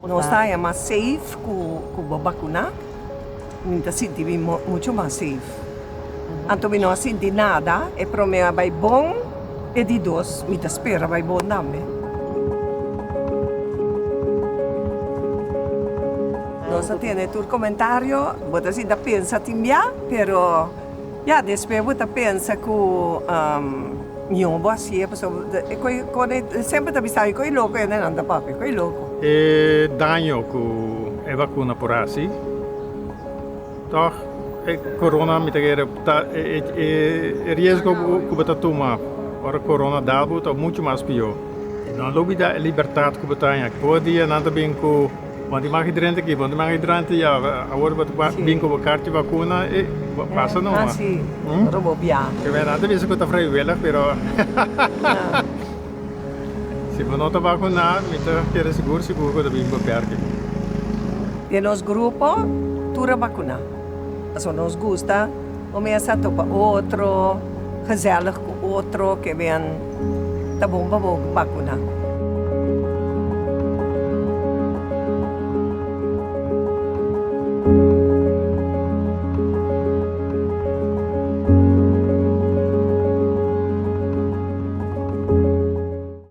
Nos ta haña mas safe ku ku bo bakuná. Mi ta sinti mi muchu mas safe. Anto mi no a sinti nada, e promé a bai bon, e di dos mi ta spera bai bon tambe. Nos a tene tur komentario, bo ta sinta pensa tin bia, pero ya despues bo ta pensa ku mihó bo hasié pasobra e koi semper ta bisa e koi loko hende nan ta papia, koi loko. E daño ku e vakuna por hasi. Tòg e corona mi ta kere ta e riesgo ku bo ta tuma ora corona dal bo ta muchu mas pió. No lubida e libertat ku bo ta haña. Por dia nan ta bin ku bo tin mag drenta aki, bo tin mag drenta ya, awor bo ta bin ku bo karchi bakuna e pasa numa. Nan ta bisa ku ta vrijwillig pero si bo no ta bakuná mi ta kere sigur sigur ku ta bin beperki. Den nos grupo tur a bakuná. Pasobra nos gusta un mesa topa otro, gezellig ku otro, ke ben ta bon pa bo bakuná.